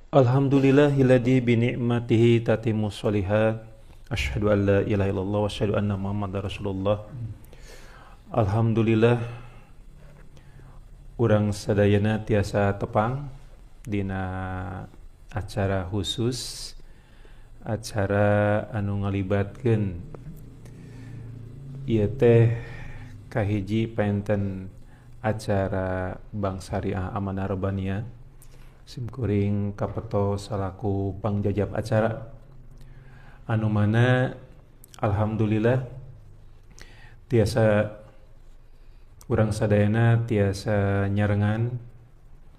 Alhamdulillahilladzi bi ni'matihi tatimmus sholihat. Asyhadu an la ilaha illallah wa asyhadu anna Muhammadar Rasulullah. Alhamdulillah urang sadayana tiasa tepang dina acara khusus, acara anu ngalibatkeun ieu teh kahiji painten acara Bank Syariah Amanah Rabbaniah. Simkuring kapeto salaku pangjajab acara anu mana alhamdulillah tiasa urang sadayana tiasa nyarengan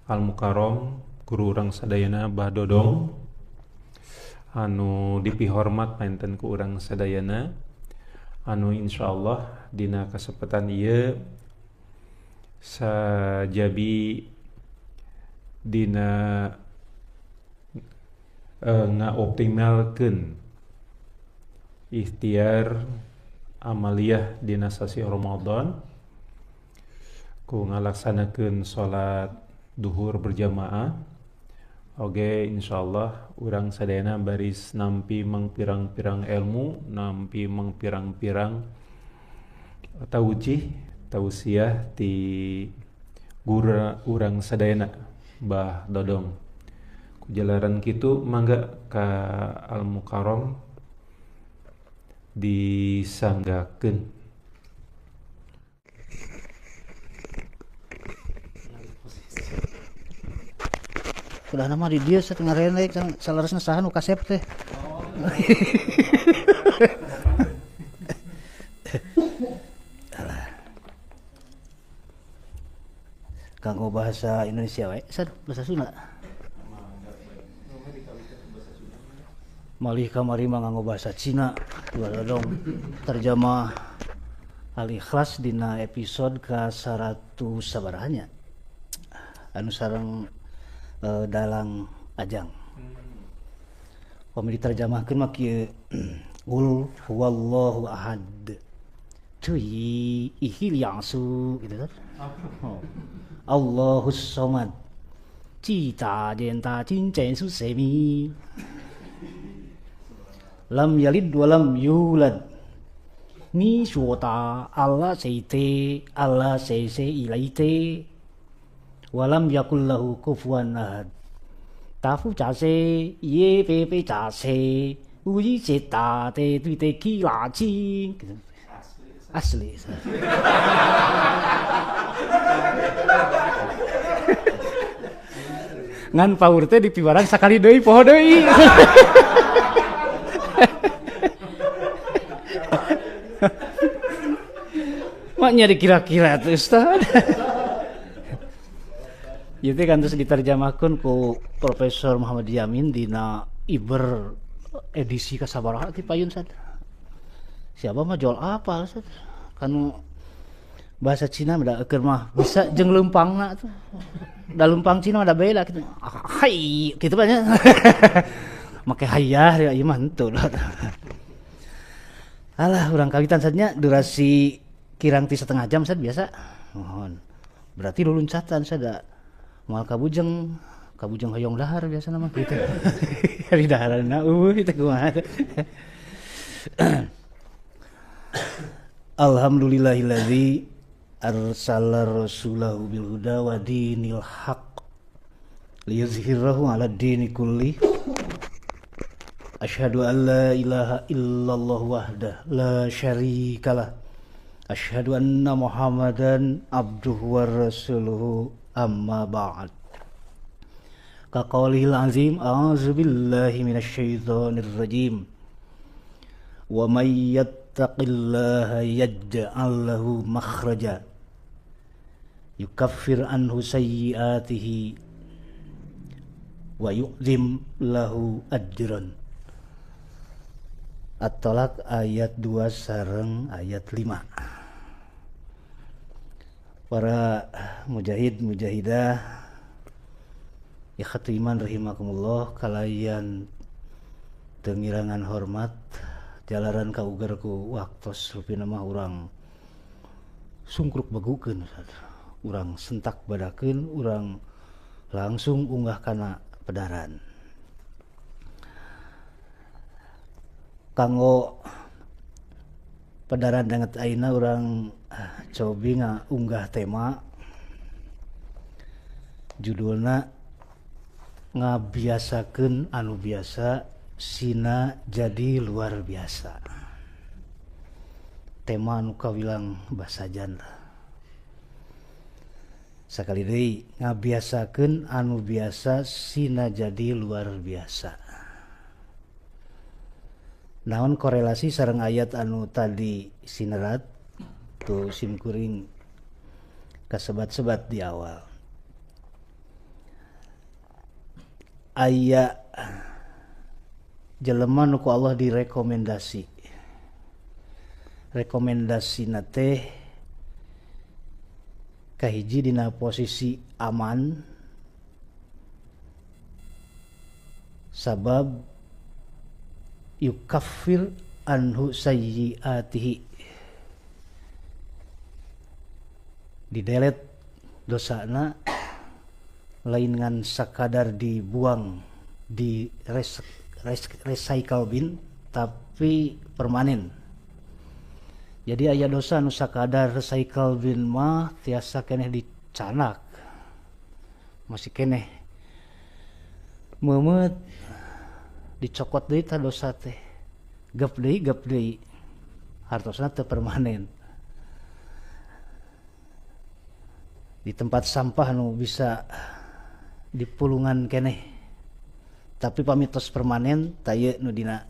Al Mukarrom guru urang sadayana Bah Dodong anu dipihormat painten ku urang sadayana, anu insyaallah dina kasempatan ieu sajabi dina ngaoptimalkeun ikhtiar amaliyah dina sasi Ramadan ku ngalaksanakeun salat duhur berjamaah. Oge insyaallah urang sadayana baris nampi mangpirang-pirang ilmu, nampi mangpirang-pirang taujih tausiah ti guru urang sadayana Bah Dodong. Kujalaran kitu mangga ka Al Mukarrom disanggakeun. Sudah nama di dia setengah rene salarasna saha nu kasep teh. Alah. Kanggo bahasa Indonesia wae, bahasa Sunda. Malih kamari mah nganggo bahasa Cina, dua dodong terjemah Al-Ikhlas dina episode ka 100 sabaraha. Anu sareng dalang Ajang. Pami diterjemahkeun mah kieu, qul huwallahu ahad. Tui ihil yangsu gitu kan. Oh. Allahus somad. Ci ta jen ta jin jen su se mi. Lam yalid wa lam yulad. Ni shuo ta Allah se te Allah se se ilai te. Walam yakul lahu kufuwan ahad. Ta fu ja se ye pe pe ja se wu yi se ta te tui te ki la chi. Asli. Ngan paur teh dipiwarang sakali deui poho deui. Maknya dikira-kira tuh Ustaz. Ieu teh kan terus diterjemahkeun ku Profesor Muhammad Yamin dina Iber edisi kasabaraha ti payun Ustaz. Siapa mah jual apa Ustaz? Kanu bahasa Cina da keur mah bisa jeung leumpangna tuh. Da leumpang Cina da beda kitu. Hai kitu banyak. Make hayah ieu mah henteu. Alah urang kawitan sadnya durasi kirang ti setengah jam sad biasa. Mohon. Berarti luluncatan sada moal kabujeng, kabujeng hoyong dahar biasa mah kitu. Ari daharna eueuh kitu kumaha. Alhamdulillahilladzi arsala rasulahu bil huda wa dinil haqq liyuzhirahu 'ala dini kulli. Asyhadu an la ilaha illallah wahdah la syarikalah. Asyhadu anna Muhammadan abduhu wa rasuluhu, amma ba'd. Ka qaulihil azim, a'udzu billahi minasyaitonir rajim. Wa may yattaqillaha yaj'al lahu makhraja yukaffir anhu sayyi'atihi wa yu'zim lahu ajran. At-Talaq ayat 2 sareng ayat 5. Para mujahid mujahidah ikhwatu iman rahimakumullah, kalayan tengirangan hormat jalaran kauger ku waktos rupina mah urang sungkruk begukeun, urang sentak badakeun, urang langsung unggah kana pedaran. Kanggo pedaran danget ayeuna urang cobi ngaunggah tema judulna ngabiasakeun anu biasa sina jadi luar biasa. Tema anu kawilang basajan. Sakali deui ngabiasakeun anu biasa sina jadi luar biasa. Naon korelasi sareng ayat anu tadi sinerat tu simkuring kasebat-sebat di awal. Aya jelema nu ku Allah direkomendasi. Rekomendasina teh kahiji dina posisi aman sabab yukaffir anhu sayyiatihi, didelet dosana lain ngan sakadar dibuang di recycle bin tapi permanen. Jadi aya dosa nu sakadar recycle bin mah tiasa keneh dicanak, masih keneh meumeut dicokot deui tah dosa teh, gep deui hartosna teu permanen. Di tempat sampah nu bisa dipulungan keneh, tapi pamitos permanen tah ieu nu dina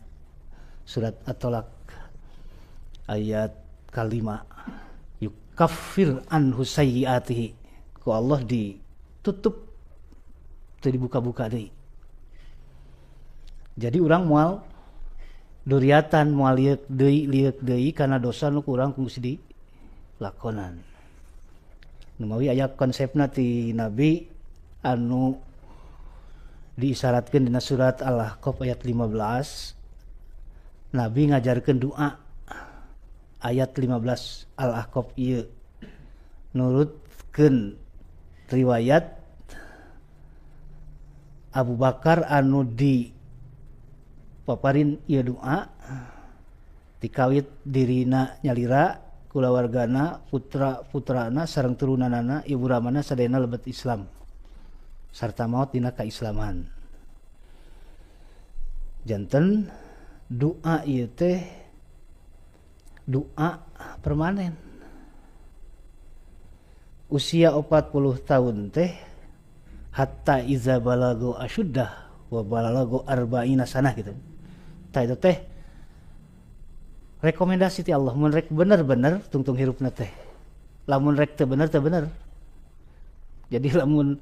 surat At-Talaq ayat kalima, yukaffir anhu sayyiatihi, ku Allah ditutup teu dibuka-buka deui. Jadi urang moal duriatan, moal lieuk deui karena dosa nu ku urang kungsi dilakonan. Numawi aya konsepna ti Nabi anu diisyaratkeun dina surat Al-Ahqaf ayat 15. Nabi ngajarkeun doa ayat 15 Al-Ahqaf ieu nurutkeun riwayat Abu Bakar anu di paparin ieu doa dikawit dirina nyalira kulawargana putra-putrana sareng turunanana ibu ramana sadayana lebet Islam sarta maot dina kaislaman. Janten doa ieu teh doa permanen. Usia 40 tahun teh hatta iza balago asyuddah wa balago arba'ina sanah gitu. Tah itu teh rekomendasi ti Allah mun rek bener-bener tungtung hirupna teh. Lamun rek teu bener teu bener. Jadi lamun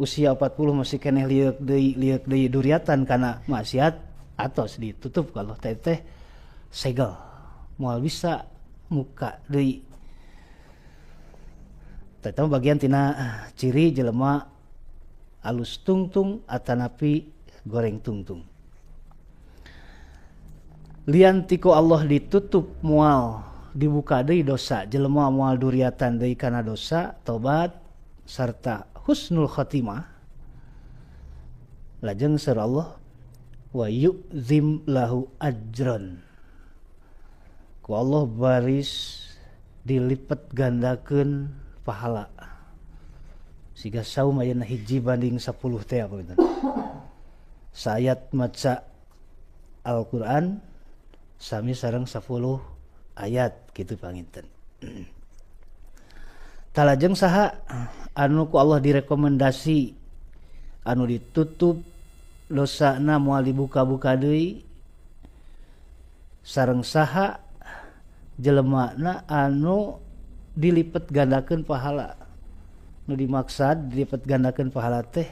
usia 40 masih keneh lieuk deui duriatan kana maksiat atos ditutup kalau teh teh segel moal bisa muka deui. Tah eta bagian tina ciri jelema alus tungtung atanapi goreng tungtung. Lian tiko Allah ditutup mual dibuka deui dosa jelema mual duriatan deui kana dosa tobat sarta husnul khatimah. Lajeng saur Allah wa yu'zim lahu ajran, ku Allah baris dilipet gandakeun pahala siga saum ayeuna 1:10 teh apa gitu. Saayat maca Al-Qur'an sami sareng 10 ayat gitu panginten. Talajeng saha anu ku Allah direkomendasi anu ditutup dosana moal dibuka-buka deui sareng saha jelemana anu dilipet gandakeun pahala. Nu dimaksad dilipet gandakeun pahala teh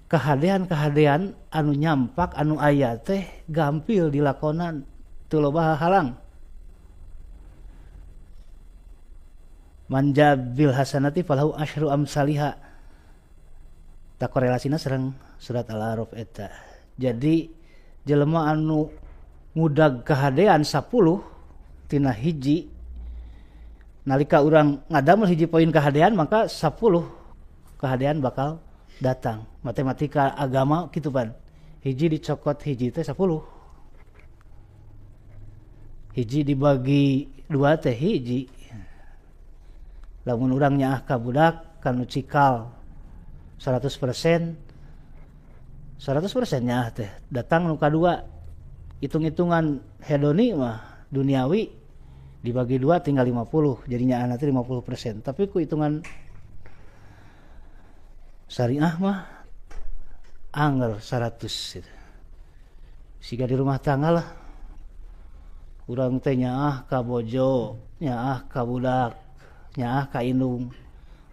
kahadean-kahadean anu nyampak anu aya teh gampil dilakonan teu loba halang. Manjabil hasanati falahu asyru amsaliha. Tak korelasina sareng surat Al-A'raf eta. Jadi jelema anu ngudag kahadean 10 tina hiji, nalika urang ngadamel hiji poin kahadean maka 10 kahadean bakal datang. Matematika agama kitu pan. Hiji dicokot hiji teh 10. Hiji dibagi dua teh hiji. Lamun urang nyaah ka budak kanu cikal 100%, 100% nyaah teh. Datang nu kadua, hitung-hitungan hedoni mah duniawi dibagi dua tinggal 50, jadi nyaah nanti 50%. Tapi ku hitungan syariah mah anger 100 gitu. Siga di rumah tangga lah. Urang teh nyaah ka bojo, nyaah ka budak, nyaah ka indung.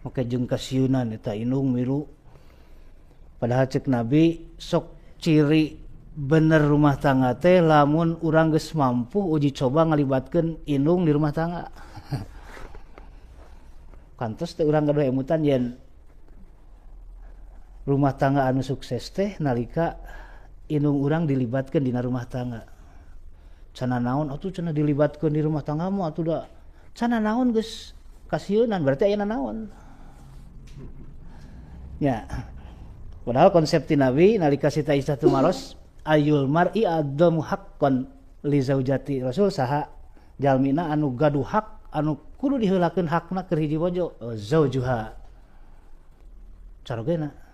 Make jeung kasieunan eta indung milu. Padahal cek Nabi sok ciri bener rumah tangga teh lamun urang geus mampu uji coba ngalibatkeun indung di rumah tangga. Kantos teh urang gaduh emutan yen rumah tangga anu sukses teh nalika indung urang dilibatkeun dina rumah tangga. Cenah naon atuh cenah dilibatkeun di rumah tangga mah atuh da cenah naon geus kasieunan berarti aya naon. Ya. Padahal konsep ti Nabi nalika Siti Aisyah tumaros ayul mar'i adamu haqqan li zaujati Rasul saha jalmina anu gaduh hak anu kudu diheulakeun hakna keur hiji bojo zaujuha. Carogena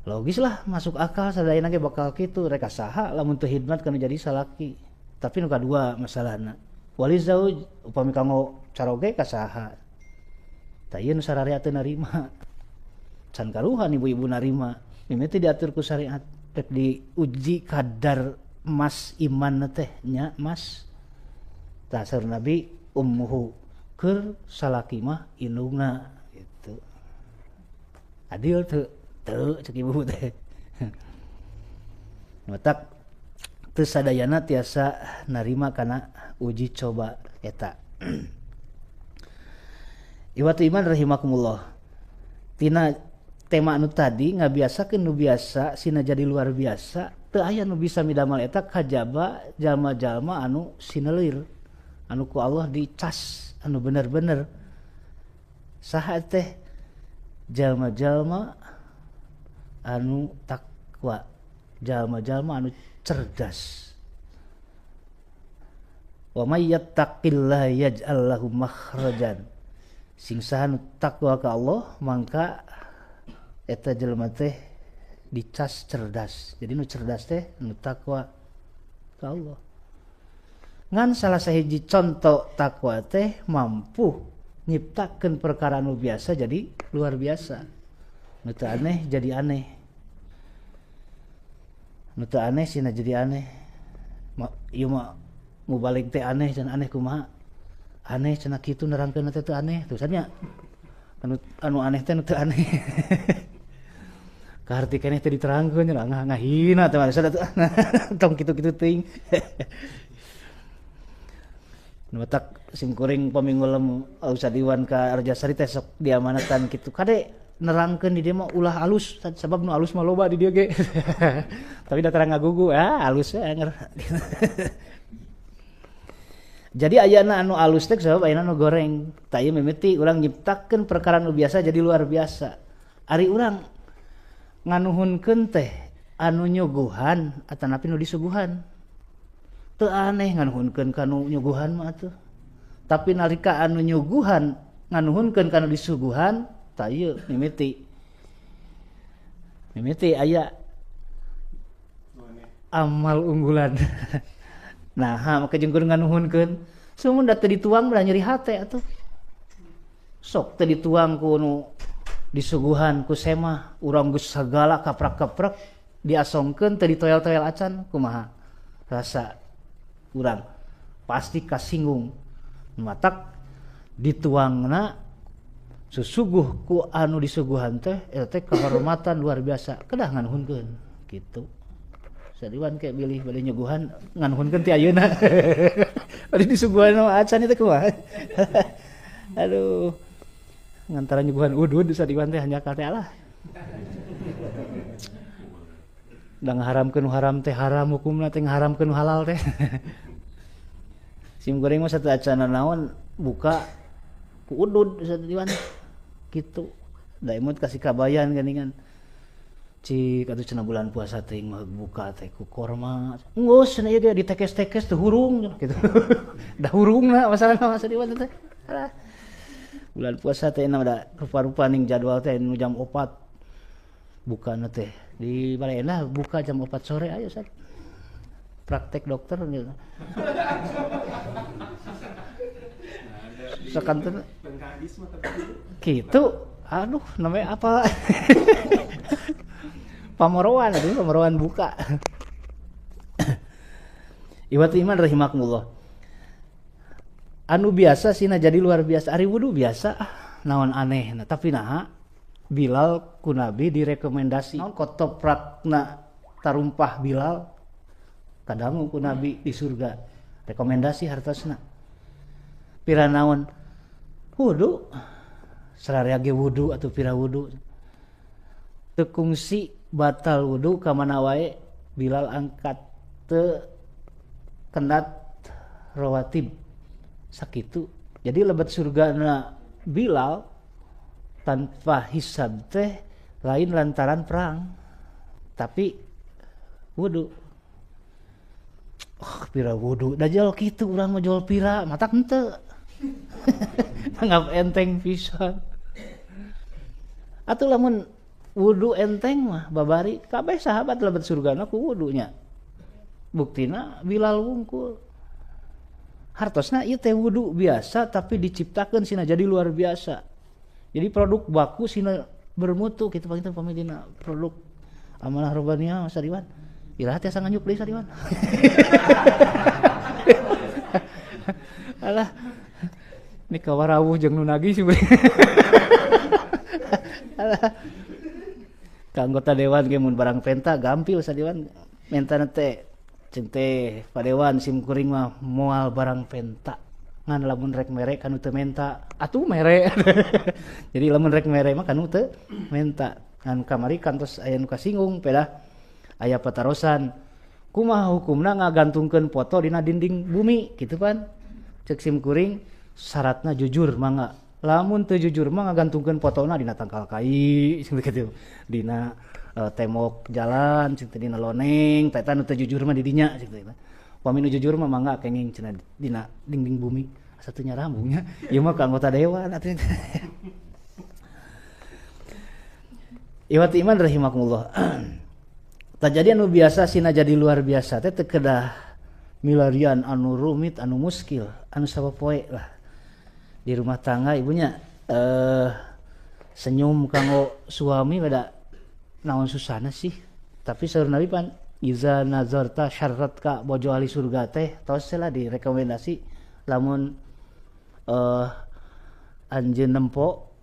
logis lah, masuk akal sadayana ge bakal kitu rek saha lamun teu hidmat kana jadi salaki. Tapi nu kadua masalahna wali zauj upami kanggo caroge ka saha. Tah ieu nu sararea teu narima. Can karuhan ibu-ibu narima. Mimiti diatur ku syariat rek diuji kadar mas iman teh nya mas. Tah saur Nabi ummuhu keur salaki mah indungna gitu. Adil teu? Teu cek ibu teh. Matak teu sadayana tiasa narima kana uji coba eta. Iwatu iman rahimakumullah. Tina tema anu tadi ngabiasakeun nu biasa sina jadi luar biasa, teu aya nu bisa midamal eta kajaba jalma-jalma anu sinelir, anu ku Allah dicas anu bener-bener. Saha teh jalma-jalma anu takwa, jalma-jalma anu cerdas. Wa may yattaqillaha yaj'al lahu makhrajan. Sing saha nu takwa ka Allah mangka eta jelema teh dicas cerdas. Jadi nu cerdas teh nu takwa ka Allah. Ngan salah sahiji contoh takwa teh mampu nyiptakeun perkara nu biasa jadi luar biasa. Nu teu aneh jadi aneh. Nu teu aneh sina jadi aneh. Ieu mah mubalik teh aneh cenah aneh kumaha? Aneh cenah kitu nerangkeun teh teu aneh. Tulisannya anu aneh teh nu teu aneh. Kaharti keneh teh diterangkeun cenah ngahina teh mah atuh tong kitu-kitu teuing. Nu matak simkuring pamingulem Ustaz Iwan ka Arjasari teh sok diamanatan kitu. Kade nerangkeun di dieu mah ulah alus sabab nu alus mah loba di dieu ge. Tapi da terang ngagugu alus we anger. Jadi ayana anu alus teh sabab ayana anu goreng. Tah ieu mimiti urang nyiptakeun perkara nu biasa jadi luar biasa. Ari urang nganuhunkeun teh anu nyuguhan atanapi nu disuguhan. Teu aneh nganuhunkeun ka nu nyuguhan mah atuh. Tapi nalika anu nyuguhan nganuhunkeun ka nu disuguhan, tah ieu mimiti. Mimiti aya amal unggulan. Nah, maka jeung kudu nganuhunkeun. Sumun da teu dituang mah nyeri hate atuh. Sok teu dituang ku nu disuguhan ku semah, urang geus sagala kaprak-kaprak diasongkeun teu ditoel-toel acan kumaha rasa urang pasti kasinggung. Matak dituangna susuguh ku anu disuguhan teh eta teh kehormatan luar biasa kedah nganuhunkeun kitu. Sadiwan kayak bilih bade nyuguhan nganuhunkeun ti ayeuna. Bade disuguhan mah acan itu kumaha. Aduh. Ngantara nyuguhan udud sadiwan teh hanjakal teh alah. Da ngaharamkeun nu haram teh haram hukumna teh ngaharamkeun nu halal teh. Sim goreng mah satu acana naon buka ku udud sadiwan kitu. Da imut kasih kabayan geuningan. Cik atuh cenah bulan puasa teh mah buka teh ku korma. Geus cenah ieu ge ditekes-tekes teu hurung gitu. Da hurungna masalahna mah Sadiwan teh. Alah. Bulan puasa teh na da rupa-rupa ning jadwal teh nu jam 4 bukana teh. Di Balai Endah buka jam 4 sore ayo Ustaz. Praktek dokter gitu. Sakanten gitu. Aduh, namanya apa? Pamorowan, aduh, pamorowan buka. Iwatu iman rahimakumullah. Anu biasa sina jadi luar biasa. Ari wudu biasa, naon aneh. Nah, tapi naha Bilal ku Nabi direkomendasi. Naon kotoprakna tarumpah Bilal kadangu ku Nabi di surga. Rekomendasi hartosna. Pira naon wudu sararea ge wudu atau pira wudu. Teu kungsi batal wudu ka mana wae Bilal angkat teu kenat rawatib sakitu. Jadi lebet surgana Bilal tanpa hisab teh lain lantaran perang tapi wudu. Oh, pira wudu dajal kitu urang mah jual pira matak henteu. Anggap enteng pisan. Atuh lamun wudu enteng mah babari kabeh sahabat lebet surgana ku wudunya. Buktina Bilal wungkul. Hartosna ieu teh wudu biasa tapi diciptakeun sina jadi luar biasa. Jadi produk baku sina bermutu kitu panginten pami dina produk amanah robbaniah Mas Ariwan. Iraha tiasa nganyuk deui Sariwan. Alah. Ini kawarawuh jeung nu nagih sih. Alah. Ka anggota dewan ge mun barang penta gampil Sadiwan mentana teh ceung teh pa dewan sim kuring mah moal barang penta. Ngan lamun rek mere kanu teu menta, atuh mere. Jadi lamun rek mere mah kanu teu menta. Ngan kamari kantos aya nu kasinggung pedah aya patarosan. Kumaha hukumna ngagantungkeun foto dina dinding bumi kitu pan. Ceuk sim kuring syaratna jujur mangga. Lamun teu jujur mah ngagantungkeun fotona dina tangkal kai kitu, dina tembok jalan cing teh dina loneng, tah eta nu teu jujur mah di dinya cing teh. Pami nu jujur mah mangga kenging cenah dina dinding bumi. Asa teu nyarambungnya. Ieu mah ka anggota dewan atuh. Iwat iman rahimakumullah. Tah jadi anu biasa sina jadi luar biasa teh teu kedah milarian anu rumit anu muskil anu sapopoe lah. Di rumah tangga ibunya senyum kanggo suami beda naon susahna sih. Tapi saur Nabi pan iza nazarta syarratka bojo ahli surga teh tos lah direkomendasi lamun anjeun nempo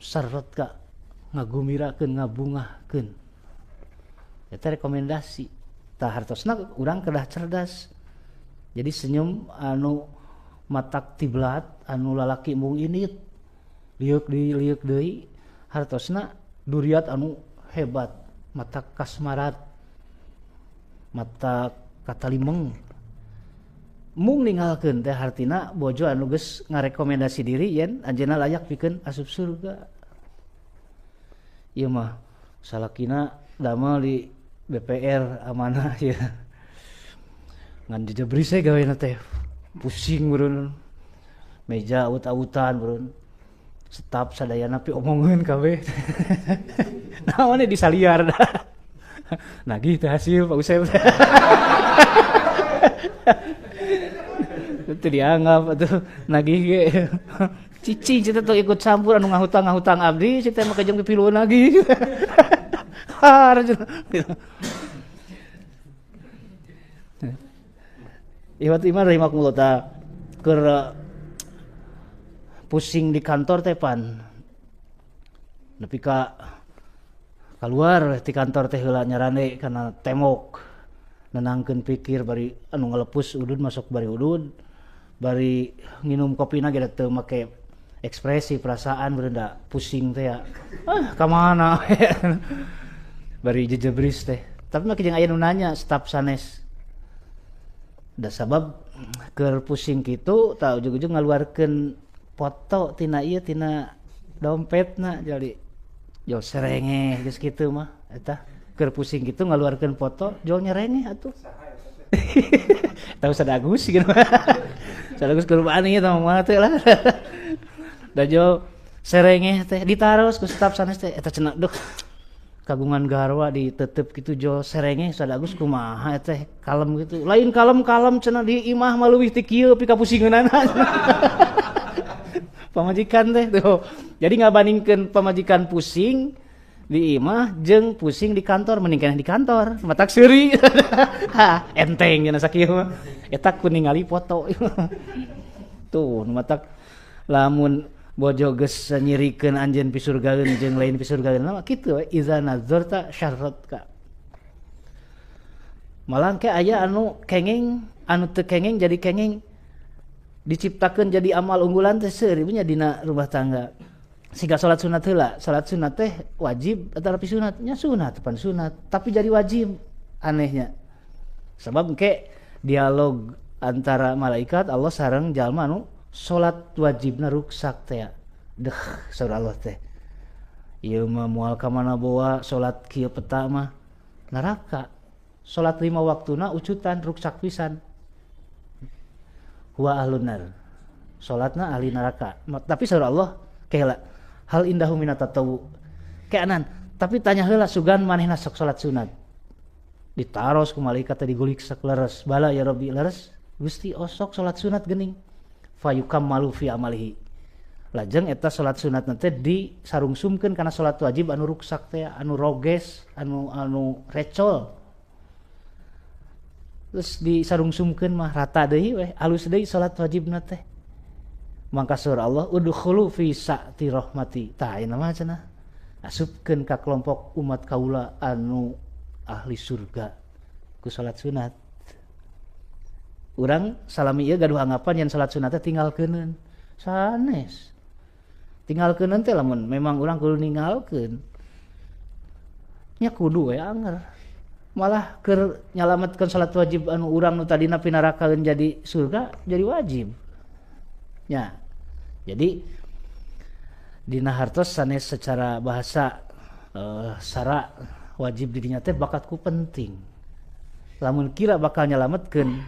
syarratka ngagumirakeun ngabungahkeun. Eta rekomendasi. Tah hartosna urang kedah cerdas. Jadi senyum anu matak tiblat anu lalaki mung init liuk deui liuk deui hartosna duriat anu hebat matak kasmarat matak katalimeng mung ninggalkeun teh hartina bojo anu geus ngarekomendasi diri yen anjeunna layak pikeun asup surga. Ieu mah salakina damel di BPR amanah ya ngan jejebris we gawena teh pusing meureun meja awut-awutan meureun staf sadayana pi omongeun kabeh. Naon di saliar dah. Nagih teh hasil Pak Usep. Teu dianggap atuh nagih ge. Cicing cenah teh ikut campur anu ngahutang-ngahutang abdi cenah mah kejeng pipilueun lagi. Har cenah. Iwat iman rahimakumullah ta keur pusing di kantor teh pan nepi ka kaluar ti kantor teh heula nyarande kana tembok nenangkeun pikir bari anu ngalepus udud masuk bari udud bari nginum kopina ge teu make ekspresi perasaan berenda pusing teh ya ah ka mana bari jejebris teh tapi mah jeung aya nu nanya staf sanes. Da sabab keur pusing kitu tah ujug-ujug ngaluarkeun foto tina ieu tina dompetna jadi Jol serengeh geus kitu mah eta keur pusing kitu ngaluarkeun foto jol nyerengeh atuh. Tahu Ustaz Agus gitu. Ustaz Agus kurbani eta mah teh lah. Da jol serengeh teh ditaros ku staf sanes teh eta cenah duh kagungan garwa ditetep gitu jol serengeh Ustaz Agus kumaha teh kalem gitu. Lain kalem-kalem cenah di imah mah leuwih ti kieu pikapusingeunana. Pamajikan teh tuh. Jadi ngabandingkeun pamajikan pusing di imah jeung pusing di kantor, mending keneh di kantor matak seuri. Ha, enteng cenah sakieu mah. Eta ku ningali foto. Tuh nu matak lamun bojo geus nyirikeun anjeun pisurgaeun jeung lain pisurgaeun mah kitu we iza nazarta syarratka. Malah ke aya anu kengeng, anu teu kengeng jadi kengeng, diciptakeun jadi amal unggulan teh seueur nya dina rumah tangga. Siga salat sunat heula, salat sunat teh wajib atau sunat? Nya sunat, pan sunat, tapi jadi wajib anehnya. Sebab engke dialog antara malaikat Allah sareng jalma anu salat wajibna ruksak teh. Deh, saur Allah teh. Ieu mah moal ka mana bawa salat kieu peta mah neraka. Salat 5 waktuna ucutan ruksak pisan. Huwa ahlun nar. Salatna ahli neraka. Tapi saur Allah keheula hal indahu minat tatawu. Keanan, tapi tanya heula sugan manehna sok salat sunat. Ditaros ku malaikat teh digulik sakleres. Bala ya Rabbi leres Gusti osok salat sunat geuning. Fayukammalu fi amalihi. Lajeng eta salat sunat teh disarungsumkeun kana salat wajib anu ruksak teh, anu roges, anu recol. Terus disarungsumkeun mah rata deui weh, alus deui salat wajibna teh. Mangka surah Allah udkhulu fi sa'ti rahmati. Tah ayeuna mah cenah asupkeun ka kelompok umat kaula anu ahli surga ku salat sunat. Urang salami ieu gaduh anggapan yen salat sunat teh tinggalkeuneun. Sanes. Tinggalkeuneun teh lamun memang urang kudu ninggalkeun. Nya kudu we anger. Malah keur nyalametkeun salat wajib anu urang nu tadina pinarakaeun jadi surga jadi wajib. Nya. Jadi dina hartos sanes secara bahasa sara wajib dirinya teh bakatku penting. Lamun kira bakal nyalametkeun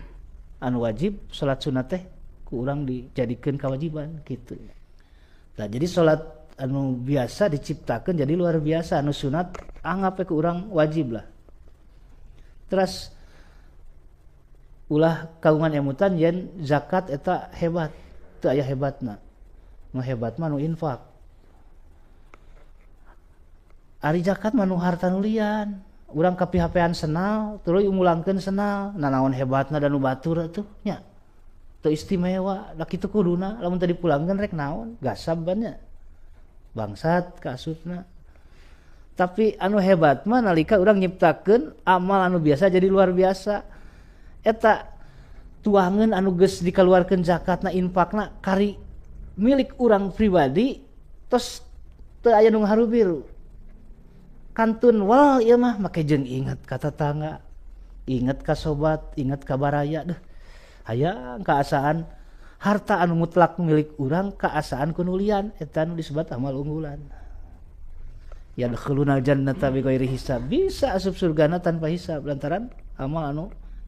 anu wajib salat sunat teh ku urang dijadikeun kewajiban gitu. Nah, jadi salat anu biasa diciptakeun jadi luar biasa, anu sunat anggap ku urang wajib lah. Terus ulah kagungan emutan yen zakat eta hebat, teu aya hebatna. Nu hebat mah nu infak. Ari zakat mah nu harta nu lian. Urang kapihapean senal, tuluy umulangkeun senal, nanaon hebatna dan nu batur atuh nya. Teu istimewa, da kitu kuduna, lamun teu dipulangkeun rek naon, gasab nya. Bangsat kaasupna. Tapi anu hebat mah nalika urang nyiptakeun amal anu biasa jadi luar biasa. Eta tuangeun anu geus dikaluarkeun zakatna infakna kari milik urang pribadi tos teu aya nu ngaharubiru. Kantun wal ieu mah make jeung inget ka tetangga, inget ka sobat, inget ka baraya deuh. Hayang kaasaan harta anu mutlak milik urang kaasaan kunulian eta anu disebut amal unggulan. Yadkhulunal jannata bighairi hisab, bisa asup surgana tanpa hisab lantaran amal anu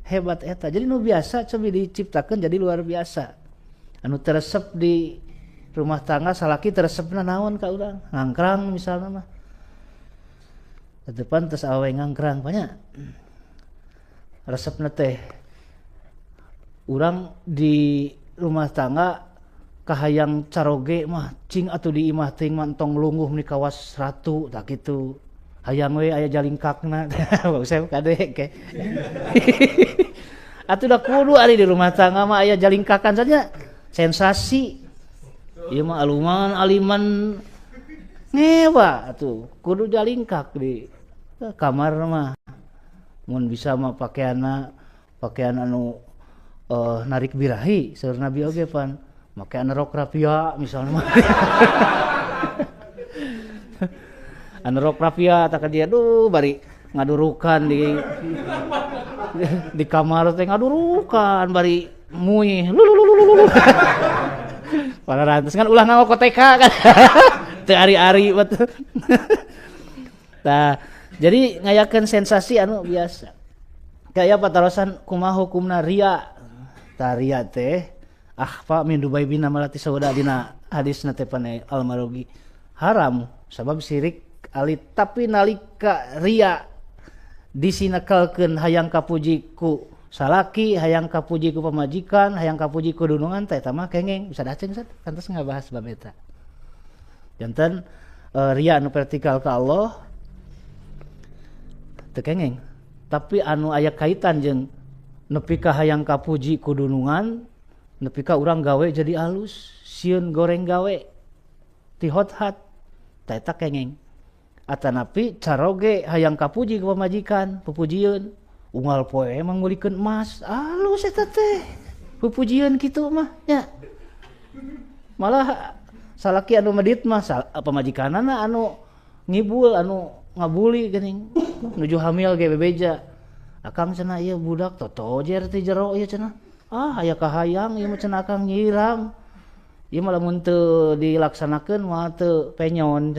hebat eta. Jadi nu biasa cobi diciptakeun jadi luar biasa. Anu teresep di rumah tangga salaki teresepna naon ka urang, ngangkrang misalna mah. Depan terus awe ngangkrang banyak. Resepna teh urang di rumah tangga kahayang caroge mah cing atuh di imah teuing mah entong lungguh ni kawas ratu tak kitu. Hayang we aya jalingkakna. Usah kade ke. Atuh da kudu ari di rumah tangga mah aya jalingkakan saja sensasi. Ieu mah aluman aliman ngewa atuh kudu jalingkak di kamar mah. Mun bisa mah pakaianna pakaian anu narik birahi saur Nabi oge pan make anu rok rapia misalnya mah. Anu rok rapia tak dia duh bari ngadurukan di kamar teh ngadurukan bari muih lululululu. Para rantes kan ulah nganggo koteka kan. Teu ari-ari betul. Nah, jadi ngayakeun sensasi anu biasa. Kaya patarosan kumaha hukumna ria. Tah ria teh akhfa min dubaibin malati sauda dina hadisna teh pane almarogi haram sabab sirik alit, tapi nalika ria disinakalkeun hayang kapuji ku salaki, hayang kapuji ku pamajikan, hayang kapuji ku dunungan teh eta mah kengeng. Bisa daceng Ustaz, kantos ngabahas bab eta. Janten ria anu vertikal ka Allah teu kengeng, tapi anu aya kaitan jeung nepi ka hayang kapuji ku dunungan, nepi ka urang gawe jadi alus, sieun goreng gawe ti hot-hat tah eta kengeng. Atanapi caroge hayang kapuji ku pamajikan, pupujieun unggal poe emang ngulikeun emas, alus eta teh pupujieun kitu mah nya. Malah salaki anu medit mah pamajikanana anu ngibul, anu ngabuli geuning nuju hamil ge bebeja. Akang cenah ieu budak totojer ti jero ieu cenah. Ah aya kahayang ieu mah cenah akang nyiram. Ieu mah lamun teu dilaksanakeun moal teu penyon.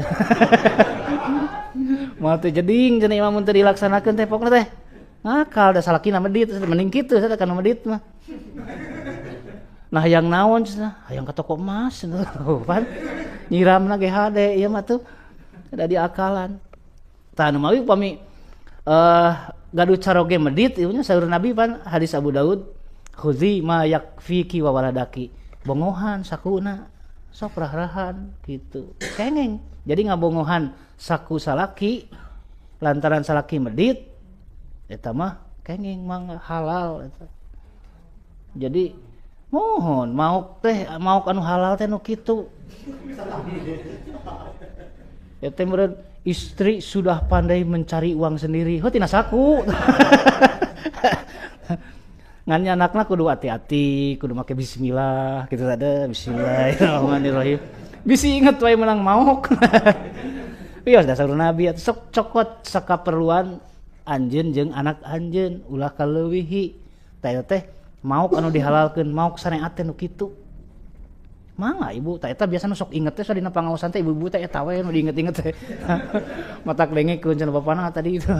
Moal teu jeding cenah ieu mah mun teu dilaksanakeun teh pokna teh. Ngakal da salakina medit, mending kitu cenah kana medit mah. Nah hayang naon cenah? Hayang ka toko emas cenah. Pan nyiramna ge hade ieu mah tuh ada di akalan. Tah anu mawi upami gaduh caroge medit ieu nya saur Nabi pan hadis Abu Daud, khuzi ma yakfiki wa waladaki. Bongohan sakuna sok rah-rahan gitu. Kengeng. Jadi ngabongohan saku salaki lantaran salaki medit eta mah kengeng mangga halal eta. Jadi mohon maok teh maok anu halal teh nu kitu. Eta meureun istri sudah pandai mencari uang sendiri. Heuh tina saku. Ngan anakna kudu hati-hati, kudu make bismillah kitu tade, bismillahirrahmanirrahim. Bisi inget wae menang maok. Wios dasar Nabi atuh sok cokot sakaperluan anjeun jeung anak anjeun ulah kaleuwihi. Tah eta teh maok anu dihalalkeun, maok sareat teh nu kitu. Mangga ibu, tah eta biasa nu sok inget teh dina pangaosan teh ibu-ibu teh eta we nu diinget-inget teh. Matak dengekeun cenah bapana tadi itu.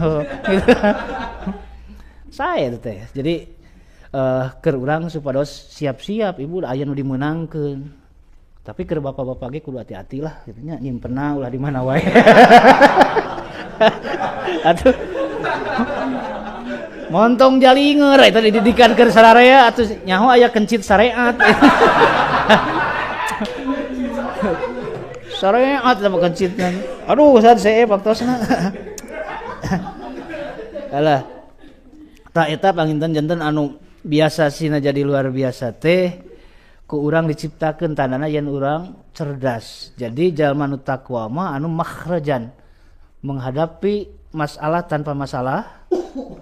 Sae eta teh. Jadi keur urang supados siap-siap ibu aya nu dimeunangkeun. Tapi keur bapak-bapak ge kudu hati-hati lah kitu nya, nyimpenna ulah di mana wae. Atuh montong jalinger eta dididikan keur sararea atuh nyaho aya kencit syariat. Syariat sama kencitna. Aduh sad seep waktosna. Alah. Tah eta panginten janten anu biasa sina jadi luar biasa teh ku urang diciptakeun tandana yen urang cerdas. Jadi jalma nu takwa mah anu makhrajan menghadapi masalah tanpa masalah.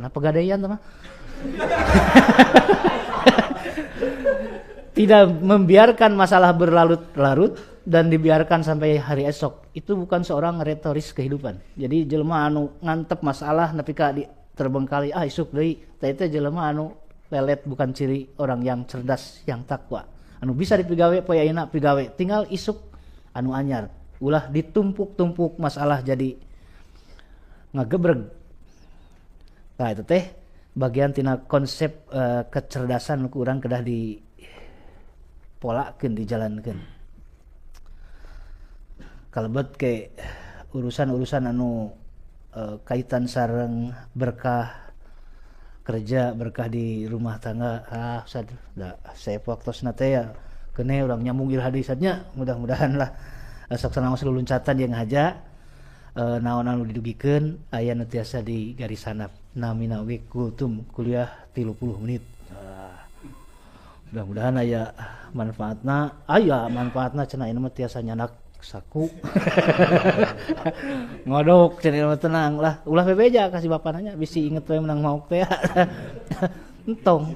Nah pegadaian mah. Tidak membiarkan masalah berlarut-larut dan dibiarkan sampai hari esok. Itu bukan seorang retoris kehidupan. Jadi jelema anu ngantep masalah nepi ka di terbengkali ah isuk deui, tah eta jelema anu lelet, bukan ciri orang yang cerdas, yang takwa. Anu bisa dipigawe poe ayeuna pigawe, tinggal isuk anu anyar. Ulah ditumpuk-tumpuk masalah jadi ngagebreg. Nah itu teh bagian tina konsep kecerdasan ku urang kedah dipolakeun, dijalankeun. Kalebet ke urusan-urusan anu kaitan sareng berkah kerja, berkah di rumah tangga. Ah Ustaz, da saya waktosna teh ya kene urang nyambung ieu hadisnya, mudah-mudahan lah sok sanaos luluncatan jeung haja naon anu didugikeun aya nu tiasa di garis handap. Namina oge kultum kuliah 30 menit. Mudah-mudahan aya manfaatna, aya manfaatna cenah ieu mah tiasa nyanak saku. Ngodok cenah ieu mah tenang lah, ulah bebeja ka si bapana nya bisi inget we menang maok teh. Entong.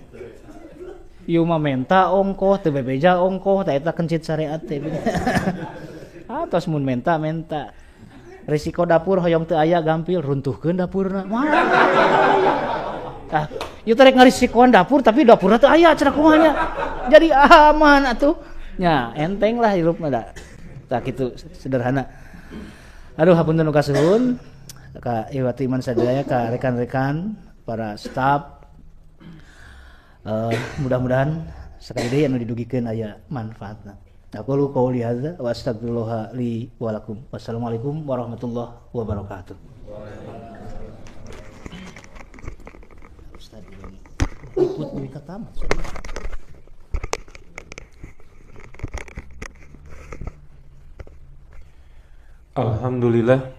Ieu mah menta ongkoh teu bebeja ongkoh tah eta kencit syariat teh. Atos mun menta menta. Risiko dapur hoyong teu aya gampil runtuhkeun dapurna. Wah. Ah, ieu teh rek ngarisikoan dapur tapi dapurna teu aya cenah kumaha nya. Jadi aman atuh. Nya enteng lah hirup mah da. Tah kitu sederhana. Aduh hapunten nu kasuhun. Ka iwati iman sadaya, ka rekan-rekan, para staf. Mudah-mudahan sekali deui anu didugikeun aya manfaatna. Aqulu qouli hadza wa astagfirullah li wa lakum. Wassalamualaikum warahmatullahi wabarakatuh. Ustaz ikut deui ka tamat. Alhamdulillah.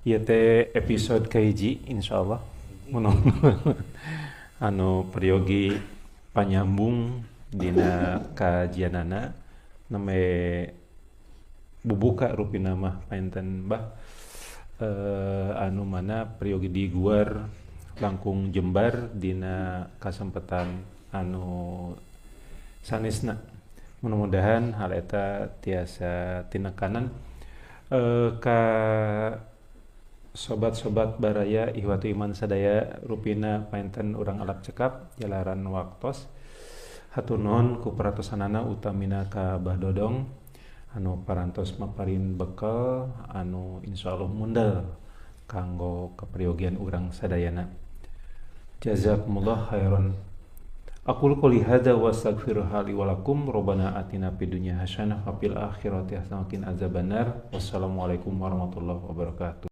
Ieu teh episode kahiji insyaallah. Anu peryogi panyambung dina kajianana name bubuka rupina mah painten bah anu mana peryogi diguar langkung jembar dina kasempatan anu sanesna. Mudah-mudahan hal eta tiasa tinekanan ka sobat-sobat baraya ihwatu iman sadaya rupina painten urang alap cekap jalaran waktos. Hatur nuhun ku peratosanana utamina ka Bah Dodong anu parantos maparin bekal anu insyaallah mundel kanggo kaperyogian urang sadayana. Jazakumullah khairan. Aqulu qouli hadza wa astaghfirullaha li wa lakum. Rabbana atina fid dunya hasanah wa fil akhirati hasanah wa qina adzabannar. Wassalamualaikum warahmatullahi wabarakatuh.